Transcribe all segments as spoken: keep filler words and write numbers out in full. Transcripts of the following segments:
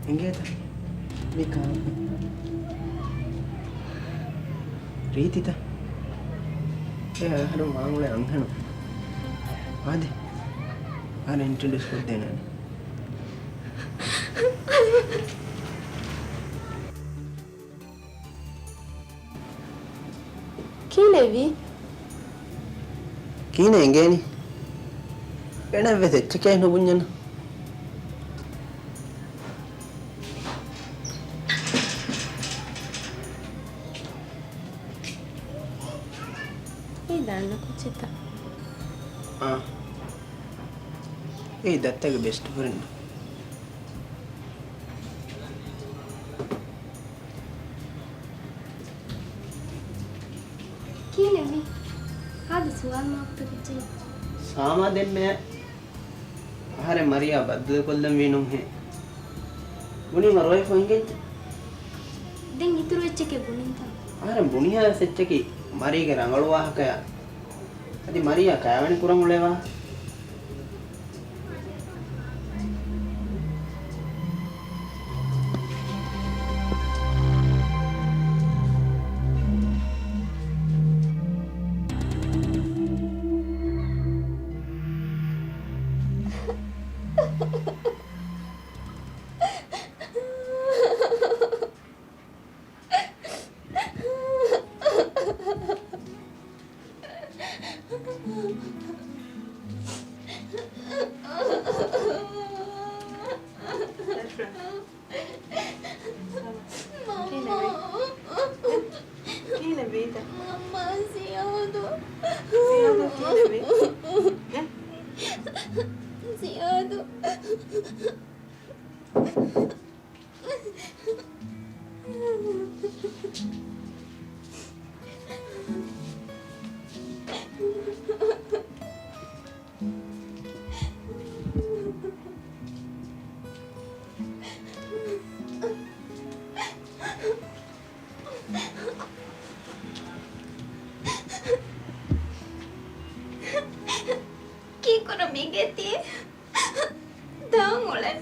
އެނގޭތަ؟ މި ކާ ރީތިތަ؟ އެ އަހަރު މާ އުޅޭ އަންހެނު. އާދެ. އަހަރެން އިންޓްރޮޑިއުސް ކޮށްދޭނަން. ކީއްވެވީ؟ ކީއްވެ އެނގޭނީ؟ އޭނަ ވެސް އެއްޗެކޭ ނުބުންޏަން. އެ ދަންނަ ކުއްޖެއްތަ؟ އާ. އެ ދައްތަގެ ބެސްޓް ފްރެންޑް. ކިހިނެއްވީ؟ ހާދަ ސުވާލު މާފުތަކެއްޗޭ. ސާމާ ދެންމެ އަހަރެން މަރިޔާ ބައްދަލުކޮށްލަންވީ ނޫންހޭ. ބުނީމަ ރޮއެފަ ހިނގައްޖެ. ދެން އިތުރު އެއްޗެކޭ ބުނިންތަ؟ އަހަރެން ބުނިހާވެސް އެއްޗަކީ މަރީގެ ރަނގަޅު ވާހަކަޔާ. އަދި މަރިޔާ ކައިވެނި ކުރަން އުޅޭ ވާހަކަ. ކިހިނެއްވީތަ؟ މަންމާ ޒިޔާދު. ޒިޔާދު ކިހިނެއްވީ؟ އެ؟ ޒިޔާދު. ކީއްކުރަމީ ގޭތީ؟ ދާން އުޅެން.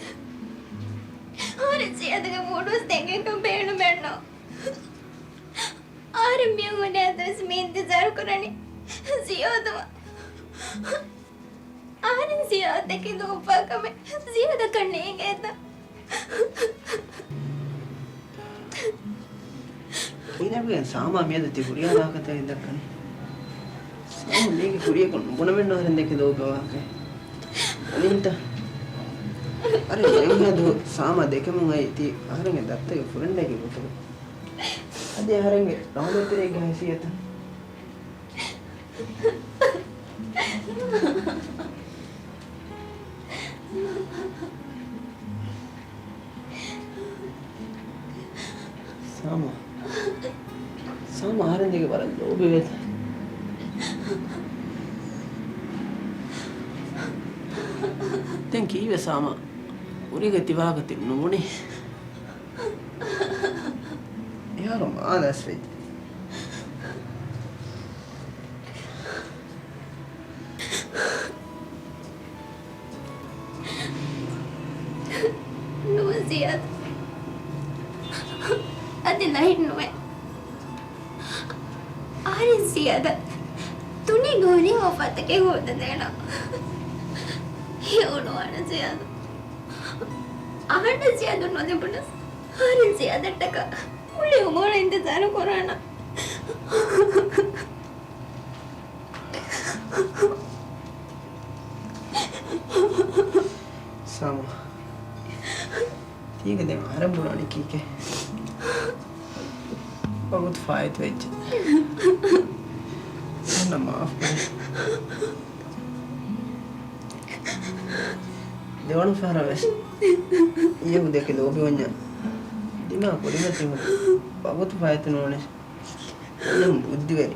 އަހަރެން ޒިޔާދުގެ މޫޑުވެސް ދެން އެކަން ބޭނުމެއްނު. އަހަރެން މި ހުރިހާ ދުވަސް މި އިންތިޒާރު ކުރަނީ ޒިޔާދުއަށް. އަހަރެން ޒިޔާދު ދެކެ ލޯބިވާ ކަމެއް ޒިޔާދަކަށް ނޭނގޭތަ؟ އޭނަގެ ސާމާ މިއަދު ތި ހުރިހާ ވާހަކަތަކެއް ދައްކަނީ. ސާމާ މީގެ ކުރިޔަކު ނުބުނަމެއްނު އަހަރެން ދެކެ ލޯބިވާ ވާހަކައެއް. އަނެއްތަ؟ އަރެ މިއަދު ސާމާ ދެކެމުން އައި ތި އަހަރެންގެ ދައްތަގެ ފުރެންޑެއްގެ ގޮތުގަ. އަދި އަހަރެންގެ ރައުލަތެރިއެއްގެ ހައިސިއްޔަތުން. ސާމާ. ސާމާ އަހަރެން ދެކެ ވަރަށް ލޯބިވޭތަ؟ ދެން ކީއްވެ ސާމާ؟ ކުރީގަ ތި ވާހަކަ ތި ނުބުނީ؟ އެހާރު މާލަސް ވެއްޖެ. ނުވަ ޒިޔާދު. އަދި ލައިޓް ނުވެ. އަހަރެން ޒިޔާދަށް ދުނިޔޭގެ ހުރިހާ އުފާތަކެއް ހޯދަދޭނަން. ހެޔޮ ނުވާނެ ޒިޔާދު. އަހަންނަށް ޒިޔާދު ނުލިބުނަސް، އަހަރެން ޒިޔާދަށްޓަކާ މުޅި އުމުރު އިންތިޒާރު ކުރާނަން. ސާމާ. ތީގަ ދެން އަހަރެން ބުނާނީ ކީކޭ؟ ވަގުތު ފާއިތުވެއްޖެ. އަހަންނަށް މާފުކުރޭ. ދެވަނަ ފަހަރަށް ވެސް އިޔަކު ދެކެ ލޯބިވަންޏާ ދިމާ ކުރިމަތިވުން ވަގުތު ފާއިތު ނޫނޭ. އެހެން ބުއްދިވެރި.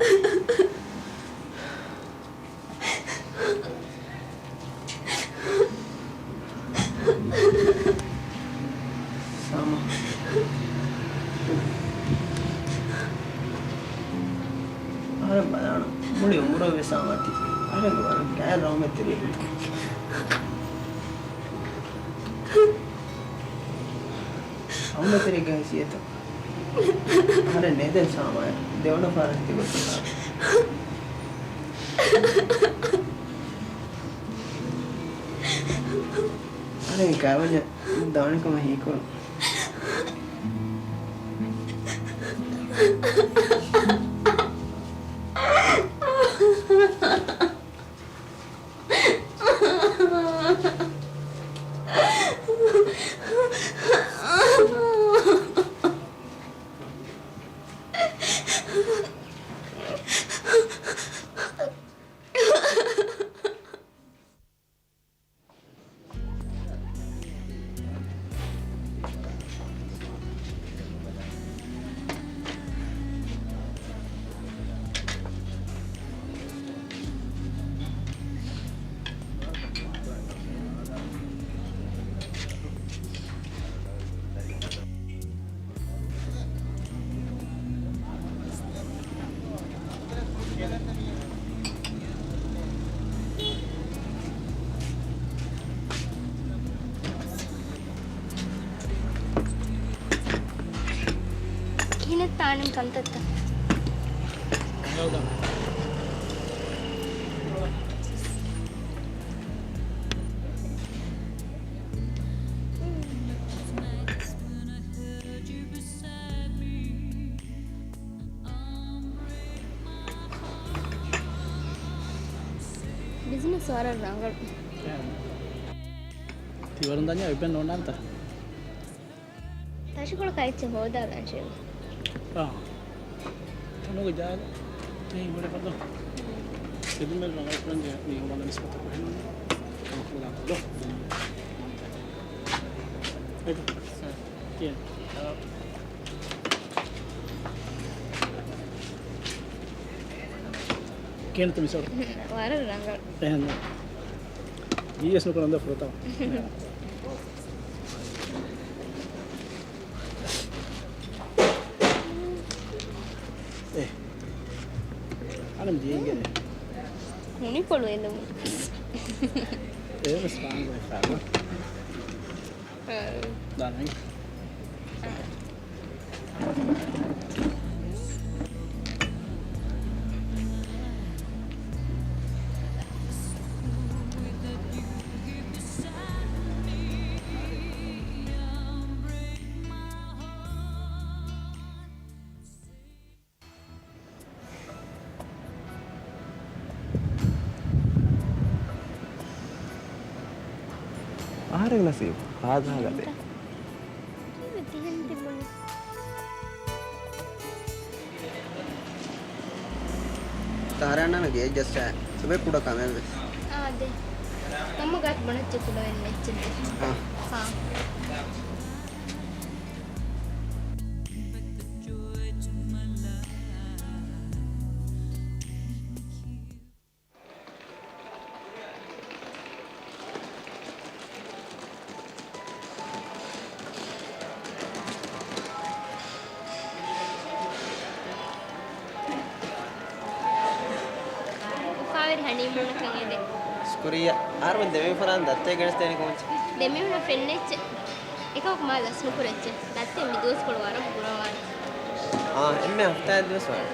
ސާމާ. އަހަރެން ބަލާނަން. މުޅި އުމުރު ވެސް ސާމާ ތި އަހަރެންގެ ވަރަށް ގާތް ރަހުމަތްތެރިއެއް. އަހަރެން ނޭދެން ސާމާން ދެވަނަ ފަހަރަށް ތިގޮތަށް. އަހަރެން ކާވެންޏަށް ދާނެ ކަމަށް ހީކުރުން. ކިހިނެއްތަ އަނެއް ކަންތައްތައް؟ ބިޒިނަސް ވަރަށް ރަނގަޅު. ތިވަރުން ދަންޏާ އެއްބެން ނޯންނާންތަ؟ ތަށިކޮޅަކަށް އެއްޗެއް ހޯދާލާން ޝެއު. އާ. ތަނުގެ ޖާގަ ތެހި ހުރެފަދަ. އެދުމެއް ރަނގަޅުކުރަން މީހުން ވަންދަ ނިސްބަތަކު ހެން. ކަމަކު ދާތަ ދޯ. އެދު. ކިޔޭ. ކިހިނެއްތަ މިސޯރު؟ ވަރަށް ރަނގަޅު. އެހެން. ޖީވީއެސް ނުކުރަން ދޯ ފުރަތަމަ. އޭ. އަނެމް ޖީގެ. ހުނިކޮޅު އެލުމުން. އޭވެސް ފާންގޮ ފާންގޮ. އަ. ދާނަން. އަ. އަހަރެން ނަސީބު ހާދަ ހާދަ ދޭ. ތިހެން ތިބުނީ. ތާރާން ނަން ގޭ ޖަސްޓް ސުބެ ކުޑަ ކަމެއް ވެސް. އާ، ދޭ. މަންމަ ގާތު ބޮނައްޗެ ކުޑަވެން އެއްޗެއް ދޭ. އާ. އާ. އުފާވެރި ހަނީމޫނަކަށް އެދެން. ޝުކުރިއްޔާ. އަހަރުމެން ދެމީހުން ފަރާން ދައްތައެއް ގެނެސްދޭނެ ކޮންޗެއް؟ ދެމީހުންނަށް ފެންނަ އެއްޗެއް. އެކަމަކު މާ ލަސްނުކުރާ އެއްޗެއް. ދައްތައެއް މި ދުވަސްކޮޅު ވަރަށް ބުރަވާނެ. އާ، އެންމެ ހަފްތާއެއް ދުވަސް ވާނެ.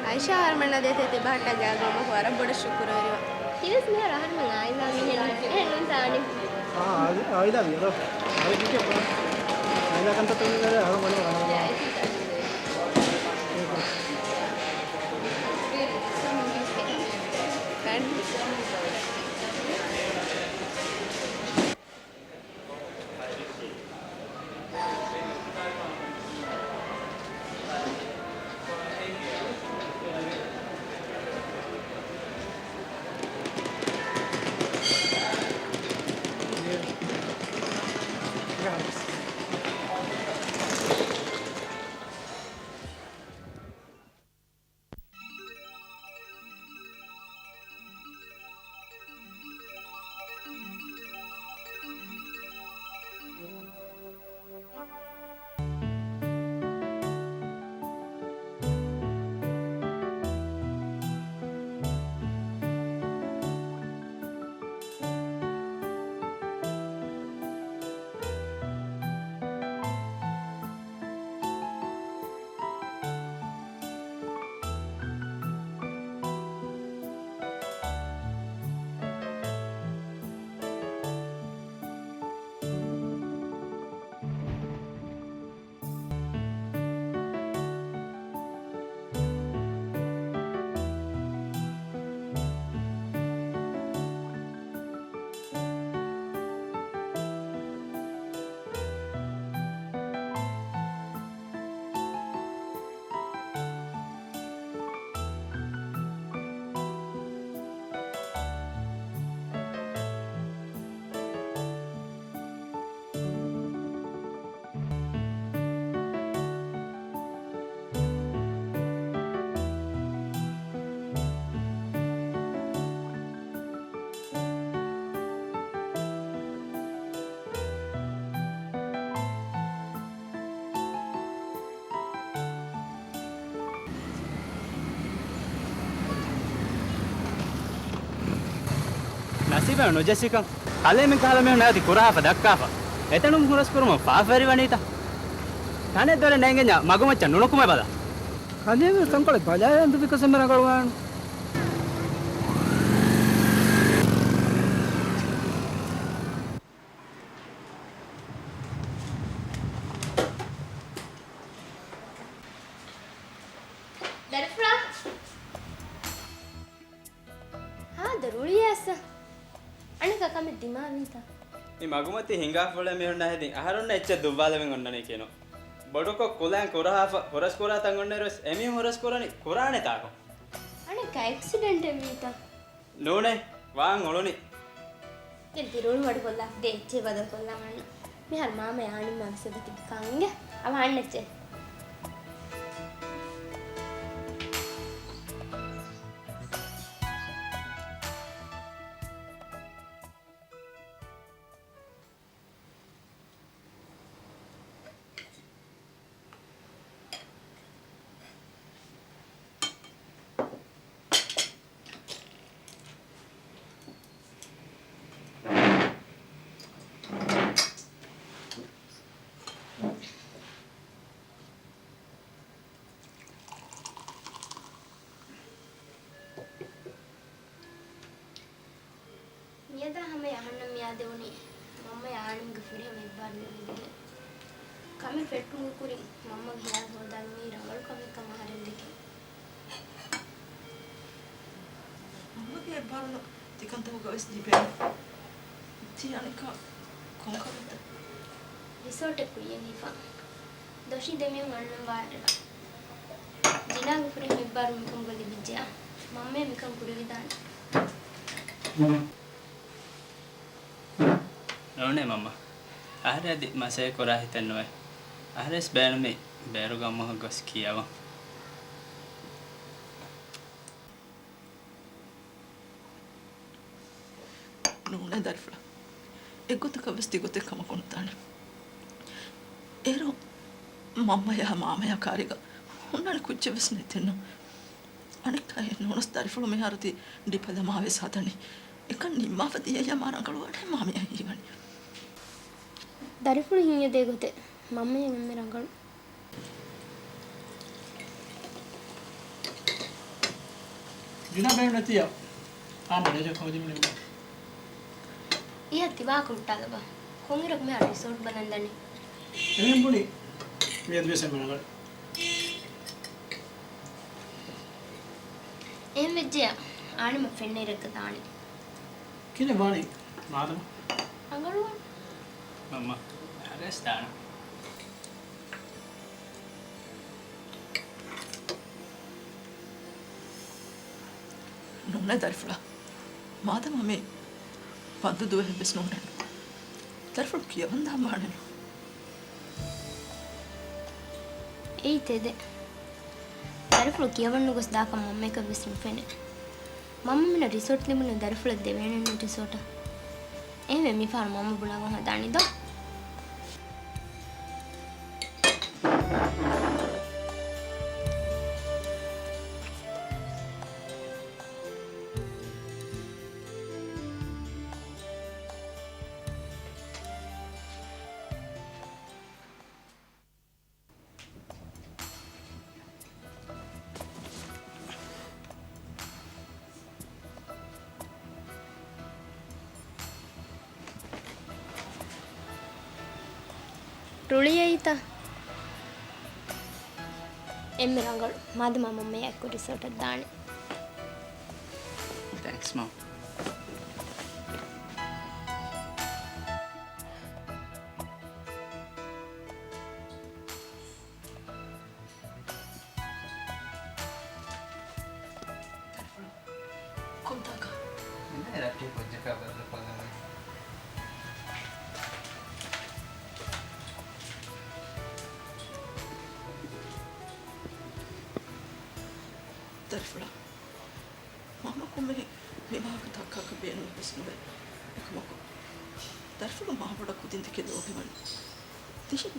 އައިޝާ އަހަރުމެންނާ ދޭތެރޭ ތިބަހައްޓާ ގާތް ގައުމަކު ވަރަށް ބޮޑަށް ޝުކުރުވެރިވާ. ތިވެސް މިހާރު އަހަރުމެން އާއިލާ މީހެއް ނޫން. އެހެން ނޫންތާ އަނެއް؟ އާ، އާއިލާ، އާއިލާ މިއަދު. އާއިލާ ކިޔަން ބާ. އާއިލާ ކަންތައް ތުން ދަރެ އަހަރު ބަނޑު ވަނަ. ތިބެ ނުޖެއްސިކަން. ކަލޭމެން ކަހަލަ މީހުން ނަޔަތި ކުރާފަ ދައްކާފަ. އެތަނުން ހުރަސްކުރުމަށް ފާފަވެރިވަނީތަ؟ ތަނެއް ދޮރެއް ނޭނގެންޏާ މަގުމައްޗަށް ނުނުކުމެ ބަލަ. ކަލޭމެން ތަންކޮޅެއް ބަލާލަން ދުބިކޮށް އެންމެ ރަނގަޅުވާނެ. ދަރިފުޅާ. ހާދަ ރުޅިއައިސް. އަނެއްކާ ކަމެއް ދިމާވީތަ؟ މި މަގުމަތީ ހިނގާފަ އުޅޭ މީހުންނާ ހެދިން އަހަރުންނަށް އެއްޗެއް ދުއްވާލެވެން އޮންނަނީ ކިނު. ބޮޑުކޮށް ކުލައިން ކުރަހާފަ ހުރަސްކުރާ ތަން އޮންނައިރުވެސް އެމީހުން ހުރަސްކުރަނީ ކުރާނެ ތާކު. އަނެއްކާ އެކްސިޑެންޓެއް ވީތަ؟ ނޫނޭ، ވާން އުޅުނީ. ދެން ތި ރުޅި ވަޑުކޮށްލާ، ދޭ އެއްޗެއް ބަދަލުކޮށްލާ މަންނަ. މިހާރު މާމަ އާނިމް އަވަސް އެބަ ތިބި ކަންގެ އަވަ އަންނައްޗޭ. މިއަދާ ހަމަޔަށް އަހަންނަށް މިއާދެވުނީ މަންމަޔާ އާނިމްގެ ފުރިހަމަ އެއްބާރުލުން ލިބިގެން. ކަމެއް ފެއްޓުމުގެ ކުރިން މަންމަގެ ހިޔާލު ހޯދާލުމީ ރަނގަޅު ކަމެއްކަމަށް އަހަރެން ދެކެން. މަންމަގެ އެއްބާރުލުން ތިކަންތަކުގަވެސް ލިބޭނެ. ތީ އަނެއްކާ ކޮން ކަމެއްތަ؟ ރިސޯޓެއް ކުއްޔަށް ހިފާ. ދޮށީ ދެމީހުން އަންނަން ވާއިރަށް. ޖިނާގެ ފުރިހަމަ އެއްބާރުލުން މިކަމުގަ ލިބިއްޖެޔާ، މަންމަޔަށް މިކަން ކުރެވިދާނެ. ނޫނޭ މަންމާ. އަހަރެން އަދި މަސައްކަތް ކުރާ ހިތެއް ނުވޭ. އަހަރެންވެސް ބޭނުމީ ބޭރު ގައުމަކަށް ގޮސް ކިޔަވަން. ނޫނޭ ދަރިފުޅާ. އެއްގޮތަކަށްވެސް ދިގުތެއް ކަމަކު ނުދާނެ. އޭރު މަންމަޔާ މާމަޔާ ކާރީގަ ހުންނާނެ ކުއްޖެއްވެސް ނެތެއްނު. އަނެއްކާ އެއް ނޫނަސް ދަރިފުޅު މިހާރު ތި ޑިޕްލޮމާވެސް ހަދަނީ. އެކަން ނިންމާފަ ދިޔައީ މާ ރަނގަޅުވާނެ މާމަޔާ ހީވަނީ. ދަރިފުޅު ހިނގަދޭ ގޮތެއް މަންމަޔަށް އެންމެ ރަނގަޅު. ޖިނާ ބޭނުން ނެތިއްޔާ. އާ މެނޭޖަރ ކޮން ދިމުނި އުޅޭ؟ އިޔާ ތި ވާހަކަ ހުއްޓާލަބަ. ކޮންއިރަކު މިހާރު ރިސޯޓް ބަލަން ދަނީ؟ އެމީހުން ބުނީ މިއަދުވެސް އެންމެ ރަނގަޅު. އެހެން ވެއްޖެޔާ އާނިމަށް ފެންނަ އިރެއްގަ ދާނީ. ކިހިނެއް ވާނީ މާދަމާ؟ ރަނގަޅުވާނެ. މަންމާ، އަހަރެންވެސް ދާނަން. ނޫނޭ ދަރިފުޅާ. މާދަމާ މީ ބަންދު ދުވަހެއްވެސް ނޫނޭ. ދަރިފުޅު ކިޔަވަން ދާން ވާނެ. އެއީ ތެދެއް. ދަރިފުޅު ކިޔަވަން ނުގޮސް ދާކަށް މަންމަޔަކަށްވެސް ނުފެނޭ. މަންމަ މިނަށް ރިސޯޓް ލިބުނީ ދަރިފުޅަށް ދެވޭނެއްނު ރިސޯޓަށް. އެހެންވެ މިފަހަރު މަންމަ ބުނާގޮތް ހަދާނީ ދޯ؟ ރުޅިއައީތަ؟ އެންމެ ރަނގަޅު. މާދަމާ މަންމަޔާ އެއްކޮށް ރިސޯޓަށް ދާނެ. ތޭންކްސް މަމް. ކޮންތާކަށް؟ މިނާ ރައްޓެހި ކުއްޖަކާ ބަދަލުކޮށްލަން. ދަރިފުޅާ. މަންމަ ކޮންމެހެން މި ވާހަކަ ދައްކާކަށް ބޭނުމެއްވެސް ނުވޭ. އެކަމަކު، ދަރިފުޅު މާބޮޑަށް ކުދިންދެކެ ލޯބިވަނީ. ތިހެން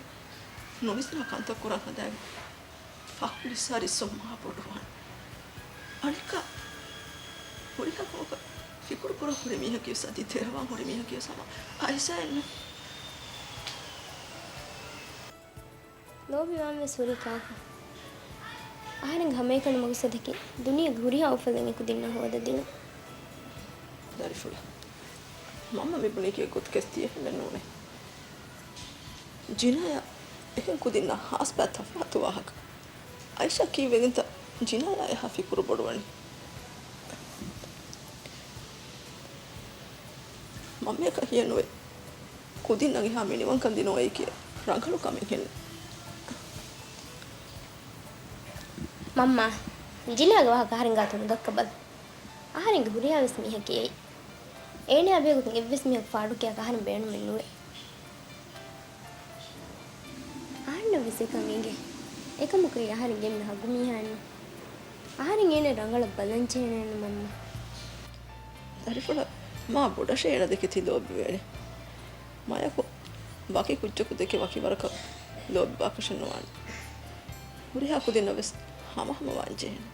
ނުވިސްނާ ކަންތައް ކުރަން ހަދާގެން ފަހު ލިއްސާ ރިއްސުން މާބޮޑުވާނެ. އަނެއްކާ ހުރިހާ ކަމަކަށް ފިކުރު ކުރަން ހުރި މީހަކީވެސް އަދި ތެރަވާން ހުރި މީހަކީވެސް ހަމަ އައިޝާއެއްނު. ލޯބިވާންވެސް ހުރީ ކާކު؟ އަހަރެންގެ ހަމައެކަނި މަގުސަދަކީ ދުނިޔޭގެ ހުރިހާ އުފަލެއް އެކުދިންނަށް ހޯދަދިނުން. ދަރިފުޅާ، މަންމަ މި ބުނީކީ ގޮތަކަށް ތިޔަހެންނެއް ނޫނޭ. ޖިނާޔާ އެހެން ކުދިންނަށް ހާސްބާ ތަފާތު ވާހަކަ. އައިޝާ ކީއްވެގެންތަ ޖިނާޔާ އެހާ ފިކުރު ބޮޑުވަނީ؟ މަންމަޔަކަށް ހިޔެއްނުވޭ ކުދިންނަށް އެހާ މިނިވަންކަން ދިނުމަކީ ރަނގަޅު ކަމެއްހެން. މަންމާ، ޖިނާގެ ވާހަކަ އަހަރެން ގާތު ނުދައްކަބަލަ. އަހަރެންގެ ހުރިހާވެސް މީހަކީ އެއީ. އޭނަޔާ ބެހޭގޮތުން އެއްވެސް މީހަކު ފާޑުކިޔާކަށް އަހަރެން ބޭނުމެއް ނުވޭ. އަހަންނަށްވެސް އެކަން އެނގޭ. އެކަމަކު އެއީ އަހަރެން ގެންނަ ހަގު މީހާއެއްނު. އަހަރެން އޭނަ ރަނގަޅަށް ބަލަންޖެހޭނެއެއްނު މަންމަ. ދަރިފުޅާ، މާ ބޮޑަށޭ އޭނަ ދެކެ ތި ލޯބިވޭނެ. މަޔަކު ވަކި ކުއްޖަކު ދެކެ ވަކި ވަރަކަށް ލޯބިވާކަށެއް ނުވާނެ. ހުރިހާ ކުދިންނަށްވެސް ހަމަހަމަވާން ޖެހޭނެ.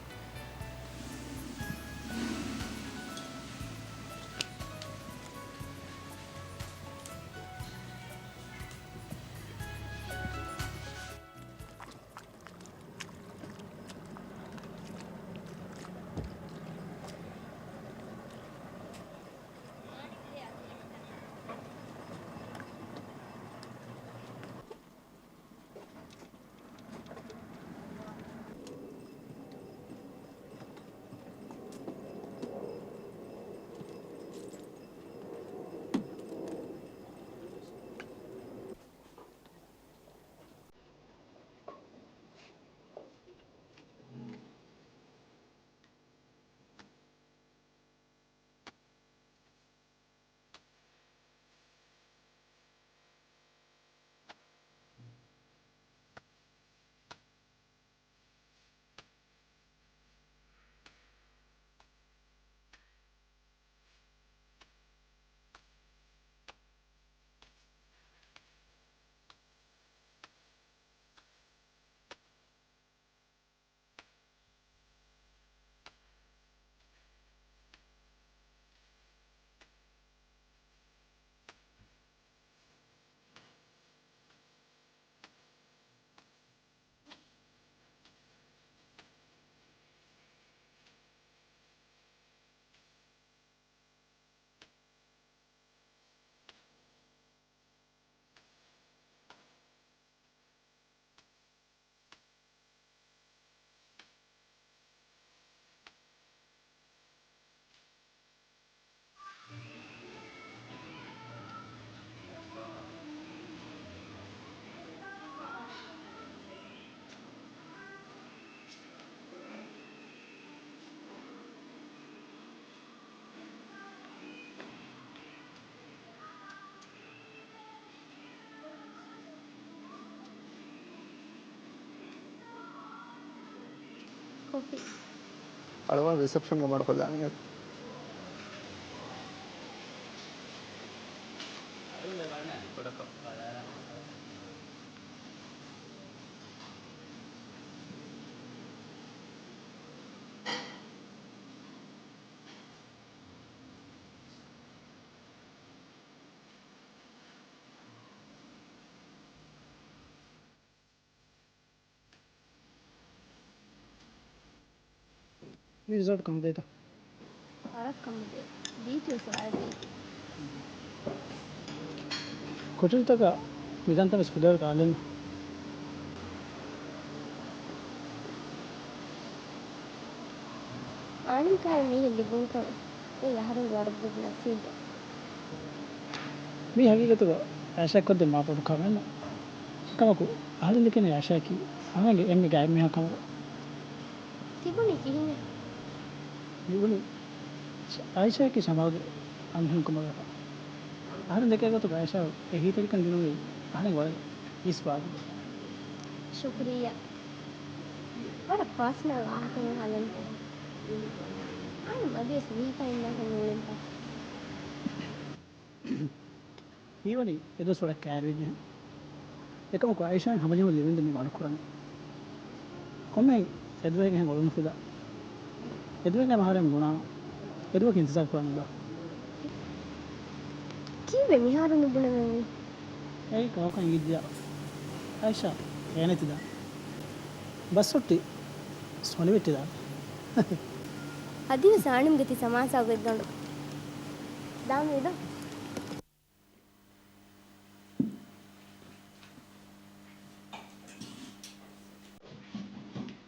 ކޮފީ. އަޅުގަނޑު ރިސެޕްޝަންގަ މަޑުކޮށްލާނަން. މި ރިސޯޓް ކަން ދޭތަ؟ ވަރަށް ކަމުދޭ. ބީޗުވެސް ވަރަށް ރީތި. ކޮޓަރިތަކަށް މިދަންތަން ވެސް ފުލޭވަރު ކާލެއްނު. އާނިމްކާރު މީހެއް ލިބުންކަން އެއީ އަހަރެންގެ ވަރަށް ބޮޑު ނަސީބެއް. މީ ހަގީގަތުގަ އައިޝާ ކޮށްދޭ މާ ބޮޑު ކަމެއްނު. އެކަމަކު، އަހަރެން ދެކެނީ އައިޝާއަކީ އަހަރެންގެ އެންމެ ގާތް މީހާ ކަމަށް. ތިބުނީ ކިހިނެއް؟ މިބުނީ އައިޝާއަކީ ޝަމާލްގެ އަންހެންކަމުގަ. އަހަރެން ދެކޭ ގޮތުގަ އައިޝާ އެހީތެރިކަން ދިނުމީ އަހަރެން ވަރަށް އިސް ވާގި. ޝުކުރިއްޔާ. ވަރަށް ޕާސަނަލް ވާހަކައެއް ހަލަންތަ؟ އާން މަދިޔަސް މީހަކާ އިންނާކަށް ނޫޅެންތަ؟ ހީވަނީ އެދުވަސް ވަރަށް ކައިރިވެއްޖެހެން. އެކަމަކު އައިޝާއިން ހަމަޖެހުން ލިބެންދެނީ ވަނުކުރަނީ. ކޮންމެހެން އެދުވަހެއްގެ ހެން އޮޅުނުފިލާ. އެދުވަހެއްގެ އަހަރެން ބުނާނަން. އެދުވަހަކަށް އިންތިޒާރު ކުރަން އިންދާ. ކީއްވެ މިހާރު ނުބުނެވެނީ؟ އެއީ ކަހަލަ ކަން އިނގިއްޖެޔާ. އައިޝާ، އޭނަ ތިދާ. ބަސް ހުއްޓި ސޮނި ވެއްޓިދާނެ. އަދިވެސް އާނިމްގެ ތި ސަމާސާ ގޮތްގަނޑު. ދާން ވީދޯ.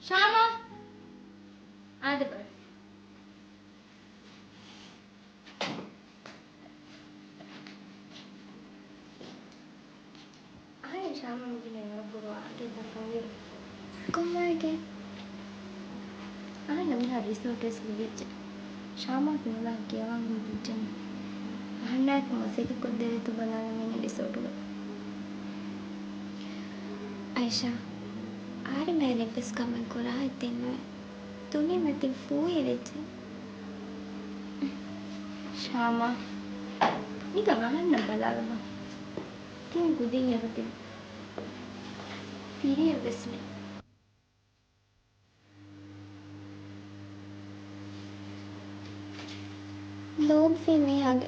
ޝާމާ! އާދެ ބަލަ. އަހަރެން ޝާމާ މިގިނަ އަގުރު އާގެ ދަފަވި. ކޮންމާގެ؟ އަހަންނަށް މިހާރު ރިސޯޓް ވެސް ލިބިއްޖެ. ޝާމާ ފިނުލާ ކިޔަވަން ހުއްޓިއްޖެން. އަހަންނާއެކު މަސައްކަތް ކޮށްދެވޭތޯ ބަލާލަމޭނެ ރިސޯޓުގަ. އައިޝާ، އާރި މޭރެއްވެސް ކަމެއް ކުރާ އެއްތެއްނުވޭ. ތުނިމަތިން ފޫހިލެއްޖެ. ޝާމާ، ނިކަން އަހަންނަށް ބަލާލަބަ. ތިން ކުދިން އެބަތިބި. ފިރިއެއްވެސް ނެތް. ލޯބިވި މީހާގެ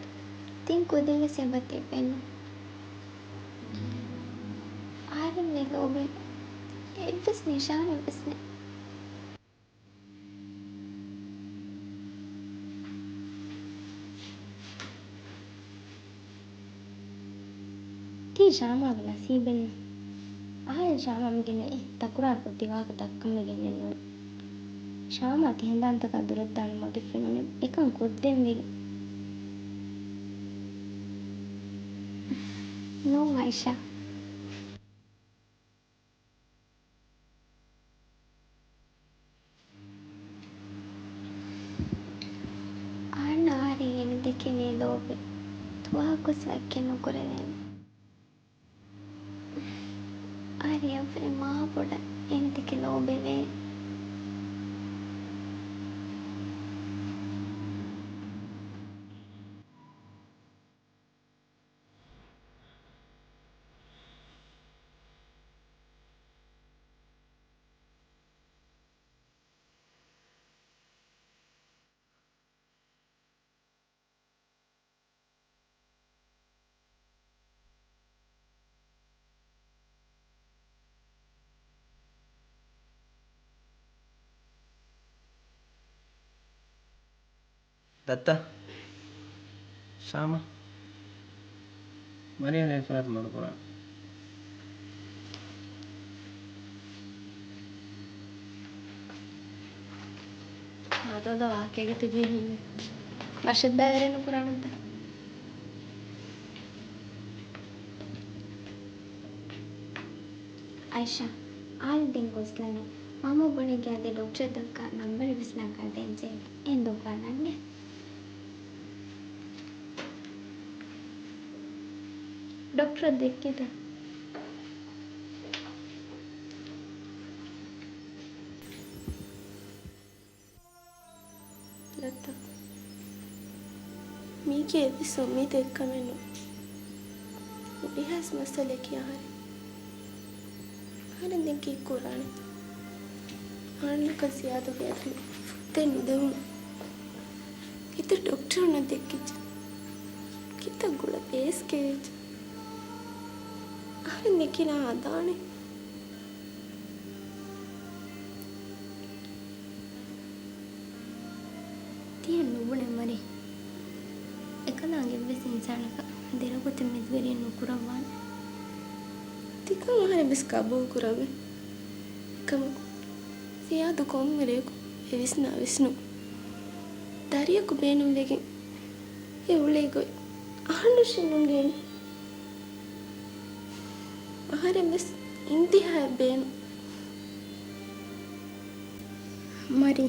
ތިން ކުދިންވެސް އެބަތިބެނު. އާރިން މި ލޯބިން އެއްވެސް ނިޝާނެއްވެސް ނެތް. ތީ ޝާމާގެ ނަސީބެއްނު. އަހަރެން ޝާމާ މިގިނައި ތަކުރާރުކޮށް ތި ވާހަކަ ދައްކަންވެގެންނެއްނުވޭ. ޝާމާ ތި ހަނދާންތަކާ ދުރަށްދާނެ މަގެއް ފެނުނީ އެކަން ކޮށްދޭން ވެގެން. ނޫން އައިޝާ. އަހަންނަށް އަހަރެން އޭނަ ދެކެނީ ލޯބި. ތުވާ ގޮސް ވައްކެއް ނުކުރެވޭނެ. އަހަރެން އެއަށްވުރެ މާ ބޮޑަށް އޭނަ ދެކެ ލޯބިވޭ. ދައްތަ، ޝާމާ، މަރިޔަން އެ ފަރާތު މަޑުކުރާނެ. ހާދަ ހޯދާ ވާހަކައެއްގަ ތިބީ ހިތް ވަށަށް ބައިވެރި ނުކުރާނަންތަ؟ އައިޝާ، އާދެ ދެން ގޮސްލަނީ. މަންމަ ބުނެގެ އަދި ޑޮކްޓަރަށް ދައްކާ ނަންބަރެއް ވެސް ނަގާ ދޭންޖެހޭ. އެނދުގަ ނަންގެ. ޑޮކްޓަރަށް ދެއްކިތަ؟ ދައްތަ، މީގެ އެއްވެސް އުއްމީދެއް ކަމެއް ނޫން. ހުރިހާ މައްސަލައަކީ އަހަރެން. އަހަރެން ދެން ކީއްކުރާނެ؟ އަހަންނަކަށް ޒިޔާދުގެ އަތުން ފުއްދައެއް ނުދެވުނު. ކިތައް ޑޮކްޓަރުންނަށް ދެއްކިއްޖެ. ކިތައް ގުޅަ ބޭސް ކެވިއްޖެ. އަހަރެން ދެކި ނާ ހަދާނެ. ތިޔަ ނުބުނެ މަރި. އެކަލާނގެ އެއްވެސް އިންސާނަކަށް ދެރަގޮތެއް މެދުވެރިއެއް ނުކުރައްވާނެ. ތިކަން އަހަރެން ވެސް ގަބޫލުކުރައްވަ. އެކަމަކު، ޒިޔާދު ކޮންމެ ރެޔަކު އެ ވިސްނާ ވިސްނުން. ދަރިޔަކު ބޭނުންވެގެން އެ އުޅޭ ގޮތް އަހަންނަށް ނުނގޭނެ. އަހަރެން ވެސް އިންތިހާއަށް ބޭނުން. މަރި،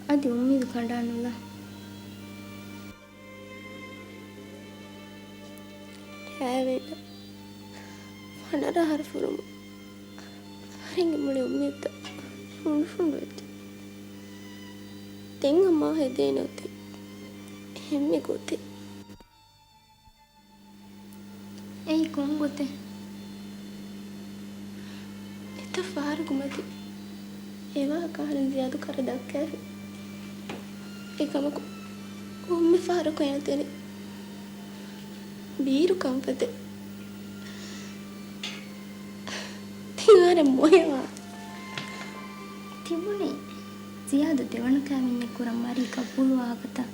އަދި އުއްމީދު ކަނޑާނުލާ. ހައިވެއްލަ ފަނަރަ އަހަރު ފުރުމުން އަހަރެންގެ މުޅި އުއްމީދުތައް ފުނޑުފުނޑު ވެއްޖެ. ދެން ހަމަ ހެދޭނެ އޮތީ އެހެންމެ ގޮތެއް. އެއީ ކޮން ގޮތެއް؟ އެތައް ފަހަރަކު މަތި އެ ވާހަކަ އަހަރެން ޒިޔާދު ކަރަށް ދައްކާފި. އެކަމަކު، ކޮންމެ ފަހަރަކު އޭނަ ތެރެ ބީރު ކަންފަތެއް. ތި ވަރަށް މޮޔަވާ. ތިބުނީ ޒިޔާދު ދެވަނަ ކައިވެންޏެއް ކުރަން މަރީ ގަބޫލު ވާހަކަތައް.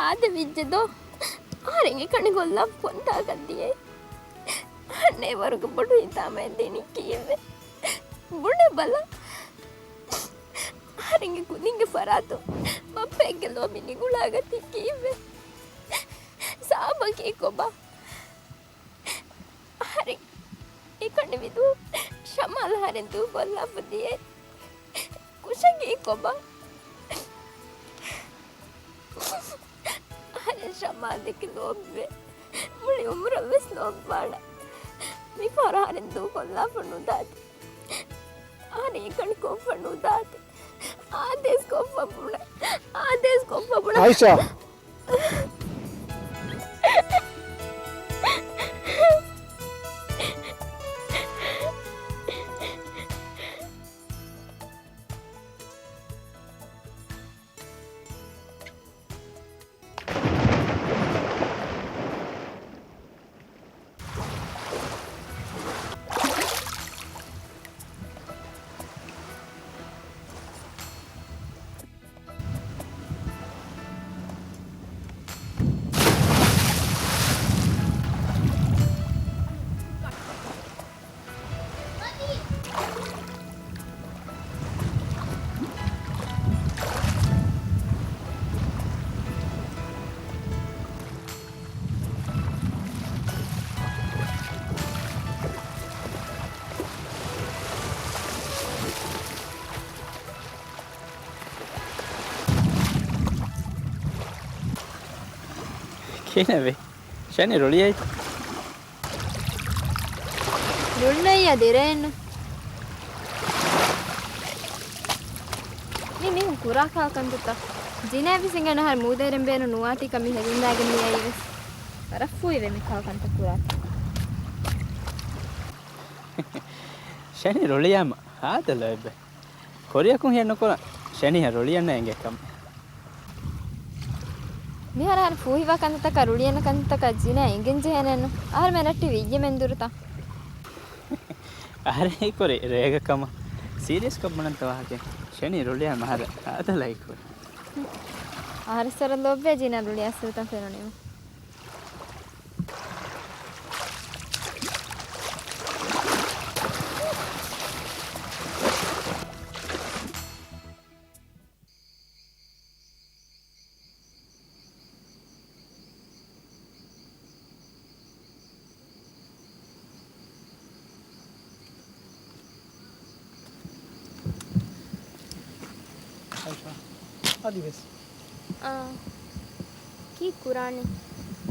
އާދެ ވިއްޖެ ދޯ؟ އަހަރެން އެކަނި ގޮށްލާފަ ކޮންތާކަށް ދިޔައީ؟ އަހަންނަށް އެވަރުގެ ބޮޑު ހިތާމައެއް ދިނީ ކީއްވެ؟ ބުނެބަލަ. އަހަރެންގެ ކުދިންގެ ފަރާތުން ބައްޕައެއްގެ ލޯބި ނިގުޅާގަތީ ކީއްވެ؟ ސާބަކީ ކޮބާ؟ އަހަރެން އެކަނި ވިދޫ ޝަމާލް އަހަރެން ދޫކޮށްލާފަ ދިޔައީ. ކުށަކީ ކޮބާ؟ އަހަރެން ޝަމާލް ދެކެ ލޯބިވޭ. މުޅި އުމުރަށް ވެސް ލޯބިވާނަން. މިފަހަރު އަހަރެން ދޫކޮށްލާފަ ނުދާތި. އަހަރެން އެކަނި ކޮށްފަ ނުދާތި. އާދޭސް ކޮށްފަ ބުނަ. އާދޭސް ކޮށްފަ ބުނަ. އާއިޝާ! ކިހިނެއްވީ؟ ޝެނި ރުޅިއައީތަ؟ ރުޅިނައްޔާ ދިރައެއްނު. މި މީހުން ކުރާ ކާ ކަންތައްތަ؟ ޒިނާ ވެސް އިނގޭނެ އަހަރެން މޫދައިރެން ބޭނުން ނުވާތީކަން މި ހެދިންދާގެން މި އައީވެސް. ވަރަށް ފޫހިވޭ މި ކާ ކަންތައް ކުރާތީ. ޝެނި ރުޅިއައީމަ ހާދަ ލޯތްބެއް. ކުރިއަކުން ހިޔެއް ނުކުރަން ޝެނިހަށް ރުޅިއަންނަ އެނގޭ ކަމަށް. މިހާރު އަހަރެން ފޫހިވާ ކަންތައްތަކާ ރުޅިއަންނަ ކަންތައްތަކާ ޒިނާ އެނގެން ޖެހޭނެއްނު. އަހަރެމެން ރައްޓެހި ވިއްޔަމެން ދުރުތަ؟ އަހަރެން ހީކުރީ ރޭގަ ކަމަށް. ސީރިއަސްކޮށް ބުނަންތަ ވާހަކައެއް؟ ޝެނި ރުޅިއައީމަ ހާދަ ހާދަ ލައިކުވޭ. އަހަރެއްސަރަ ލޯބިވޭ ޒިނާ ރުޅިއައިސްފަ ފެނުނީމަ. އައިޝާ، އަދި ވެސް. އާ، ކީއް ކުރާނީ؟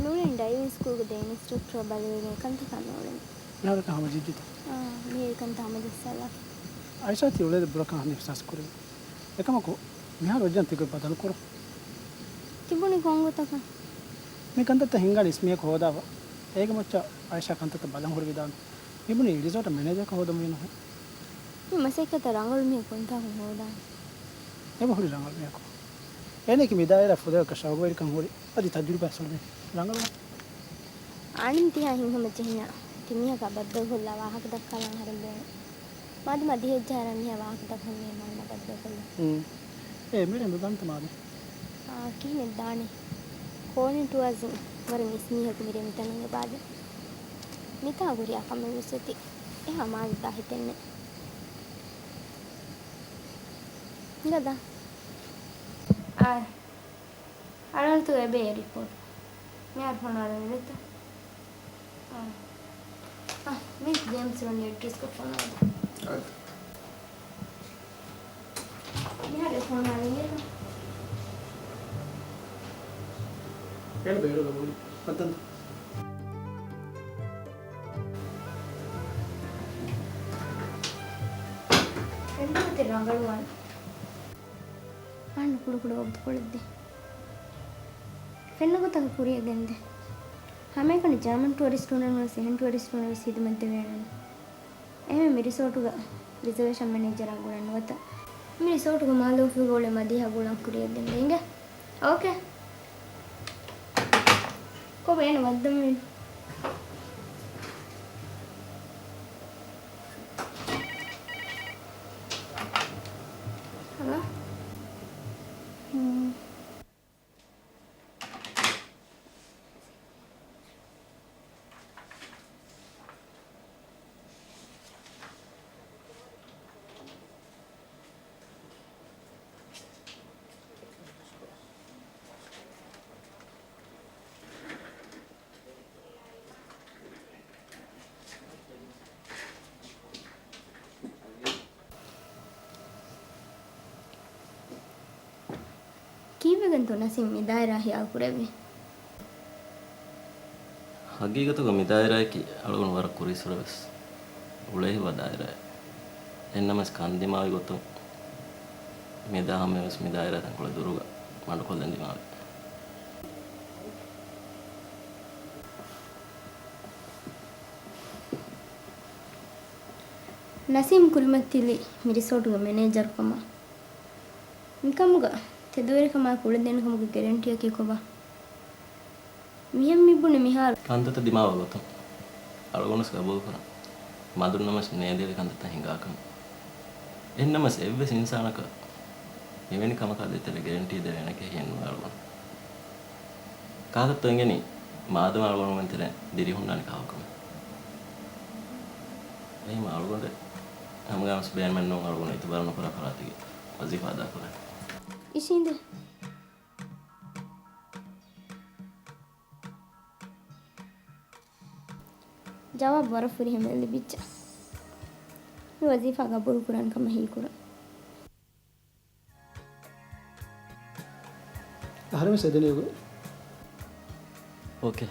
ނޫނީ ޑައިވިން ސްކޫލްގެ ދެ އިންސްޓްރަކްޓަރު ބަލައިގެން އެކަންތަކާ ނޫޅެނީ. މިހާރަކަށް ހަމަޖެއްޖެތަ؟ އާ، މިއީ އެކަންތައް ހަމަޖައްސާލާފަ. އައިޝާ ތި އުޅޭދެ ބުރަކަށް އަހަން އިޙްސާސް ކުރެވި. އެކަމަކު، މިހާރު ވެއްޖެން ތިގޮތް ބަދަލުކުރުން. ތިބުނީ ކޮންގޮތަކަށް؟ މި ކަންތައްތައް ހިންގާނީ އިސްމިއަކު ހޯދާފަ. އޭގެ މައްޗަށް އައިޝާ ކަންތައްތައް ބަލަން ހުރެވިދާނެ. މިބުނީ ރިސޯޓަށް މެނޭޖަރަކަށް ހޯދަންވީނުހެން. މި މަސައްކަތަށް ރަނގަޅު މީހަކު ކޮންތާކުން ހޯދާނެ؟ އެބަ ހުރި ރަނގަޅު މީހަކު. އޭނައަކީ މި ދާއިރާ ފުދޭވަރަކަށް ޝައުގުވެރިކަން ހުރި އަދި ތަޖުރިބާ ސޮޅި ރަނގަޅު. އާންމު ތިހާ ހިތްހަމަޖެހިންޏާ ތި މީހަކާ ބައްދަލުކޮށްލާ ވާހަކަ ދައްކާލަން އަހަރެން ބޭނުން. މާދަމާ ދިހައެއްޖަހާއިރާ މިހާ ވާހަކަ ދައްކަން މީ މާނަ ބައްދަލުކޮށްލަން. ހުން. އޭ މިރޭ ނުދާންތަ މާދަމާ؟ އާ، ކިހިނެއް ދާނީ؟ ކޯލިން ޓުވާޒިން ވަރަށް އިސް މީހަކު މިރޭ މިތަނުން އެބާދެ. މިތާ ހުރިހާ ކަމެއް ވެސް އޮތީ. އެހާ މާލެ ދާ ހިތެއްނެތް. ހިނގާ ދާ. އާ. އަޅަންތު އެބޭ ރިޕޯޓް. މިހާރު ފޮނުވާލަން އިވޭތަ؟ އާ. އާ، މި ޖޭމްސް ރޮނީ އެޑްރެސްގަ ފޮނުވާލަން. އާ. މިހާރު ފޮނުވާލަން އިވޭތަ؟ އޭނަ ބޭރުގަ މުޅި ހައްދަންތަ؟ އެންމެ ތި ރަނގަޅުވާނެ. އަހަންނަށް ކުޑަކުޑަ ވަގުތުކޮޅެއް ދޭ. ފެންނަ ގޮތަކަށް ކުރިއަށް ގެންދޭ. ހަމައެކަނި ޖާމަން ޓުއަރިސްޓުންނަށް ވެސް އެހެން ޓުއަރިސްޓުންނަށް ވެސް ހިދުމަތް ދެވޭނެ. އެހެން މި ރިސޯޓުގަ ރިޒަވޭޝަން މެނޭޖަރާ ގުޅަން ނުވަތަ މި ރިސޯޓުގަ މާލޯފުގަ އުޅޭ މަދީހާ ގުޅަން ކުރިއަށް ގެންދޭ. އިނގޭ. އޯކޭ. ކޮބާ އޭނަ ވައްދަންވީނު؟ ހަލޯ؟ ހުން. ކީއްވެގެންތޯ ނަސީމް މި ދާއިރާ ހިޔާލު ކުރެއްވީ؟ ހަގީގަތުގަ މި ދާއިރާއަކީ އަޅުގަނޑު ވަރަށް ކުރީއްސުރެ ވެސް އުޅޭ ހިތްވާ ދާއިރާއެއް. އެހެންނަމަވެސް ކަން ދިމާވި ގޮތުން މި ދާ ހަމަޔަށް ވެސް މި ދާއިރާ ތަންކޮޅެއް ދުރުގަ މަޑުކޮށްލަން ދިމާވޭ. ނަސީމް ކުރިމަތިލި މި ރިސޯޓުގެ މެނޭޖަރުކަމަށް. މިކަމުގަ ތެދުވެރިކަމާއެކު އުޅެދޭނެ ކަމުގެ ގެރެންޓީއަކީ ކޮބާ؟ މިހެން މި ބުނި މިހާރު. ކަންތައްތައް ދިމާވާ ގޮތުން އަޅުގަނޑުވެސް ގަބޫލުކުރަން. މަދުންނަމަވެސް ނޭދެވޭ ކަންތައްތައް ހިނގާކަމަށް. އެހެންނަމަވެސް އެއްވެސް އިންސާނަކަށް މިވެނި ކަމަކާ ދޭތެރޭ ގެރެންޓީ ދެވޭނެ ކެހިއެއް ނުވޭ އަޅުގަނޑު. ކާކަށްތޯ އެނގެނީ މާދަމާ އަޅުގަނޑުމެން ތެރޭ ދިރިހުންނާނެ ކާކުކަމެއް؟ އެހެންމަ އަޅުގަނޑެއް ހަމަގައިމުވެސް ބޭނުމެއްނޫން އަޅުގަނޑު އިތުބާރު ނުކުރާ ފަރާތެއްގެ ވަޒީފާ އަދާކުރަން. އިށީނދެ. ޖަވާބު ވަރަށް ފުރިހަމައަށް ލިބިއްޖެ. މި ވަޒީފާ ގަބޫލުކުރާނެ ކަމަށް ހީކުރަން. އަހަރެންވެސް އެދެނީ އެގޮތް. އޯކޭ.